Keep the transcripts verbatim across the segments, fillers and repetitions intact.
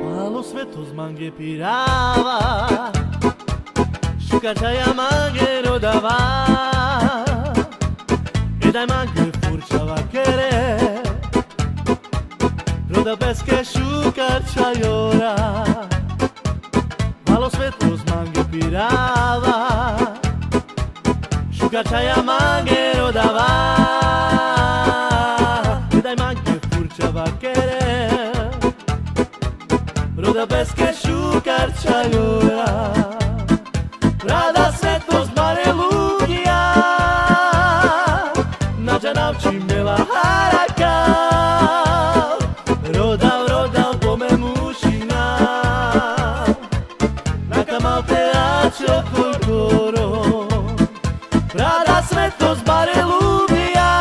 Palo svetos mange pirava, šukar čhaja mange rodava, e daj mange furča vakere, roda peske šukar čhajora. Palo svetos mange pirava, šukar čhaja mange rodava, e daj mange furča vakere, roda peske šukar čhajora. Prada svetos bare lugija, na džanav čime la harakav, rodav, rodav bo me mušina, na ka mal te ačhel korkoro. Prada svetos bare lugija,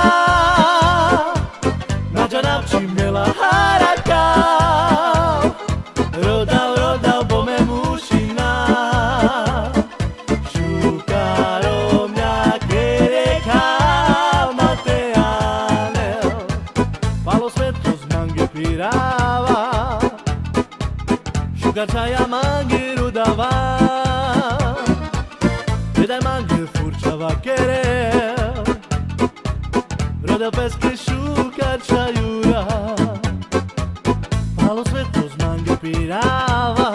na džanav čime la harakav, rodav, rodav bo me mušina, šukar romnjakere ka mal te anel. Palo svetos mange pirava, šukar čhaja mange rodava, e daj mange furča vakere, roda peske šukar čhajora. Palo svetos mange pirava,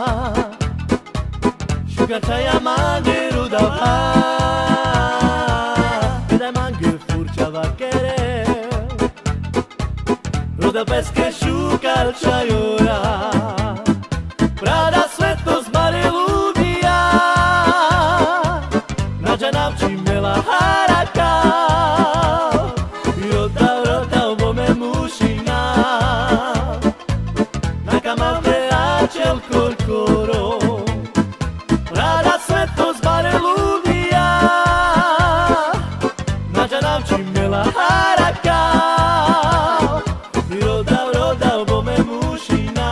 šukar čhaja mange rodava, e daj mange furča vakere, roda peske šukar čhajora. Prada svetos bare lugija, na džanav čime la harakav, rodav, rodav bo me mušina, na ka mal te ačhel korkoro. Prada svetos bare lugija, na džanav čime la harakav, rodav, rodav bo me mušina,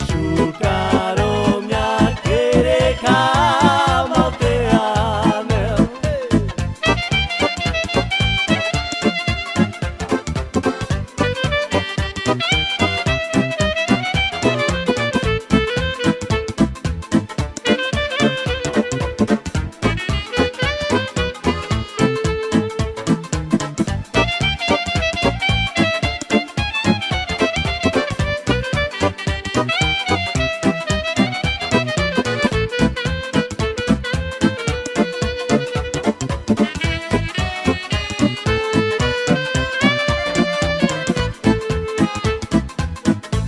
šukar romnjakere ka mal te anel.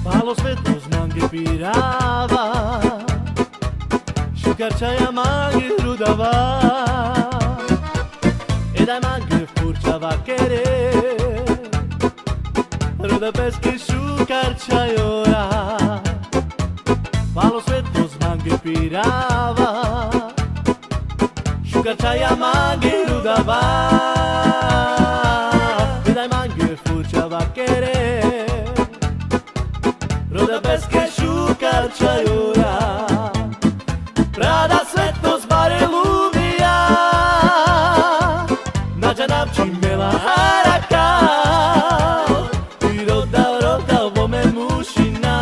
Palo svetos mange pirava, šukar čhaja mange rodava, e daj mange furča vakere, roda peske šukar čhajora. Palo svetos mange pirava, šukar čhaja mange rodava, e daj mange furča vakere, roda peske šukar čhajora. Prada svetos bare lugija, na džanav čime la harakav, rodav, rodav bo me mušina,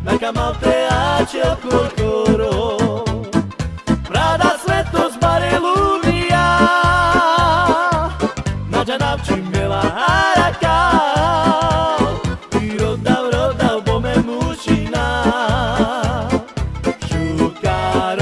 na ka mal te ačhel korkoro. Prada svetos bare lugija, na džanav čime la harakav, rodav, rodav bo me mušina, šukar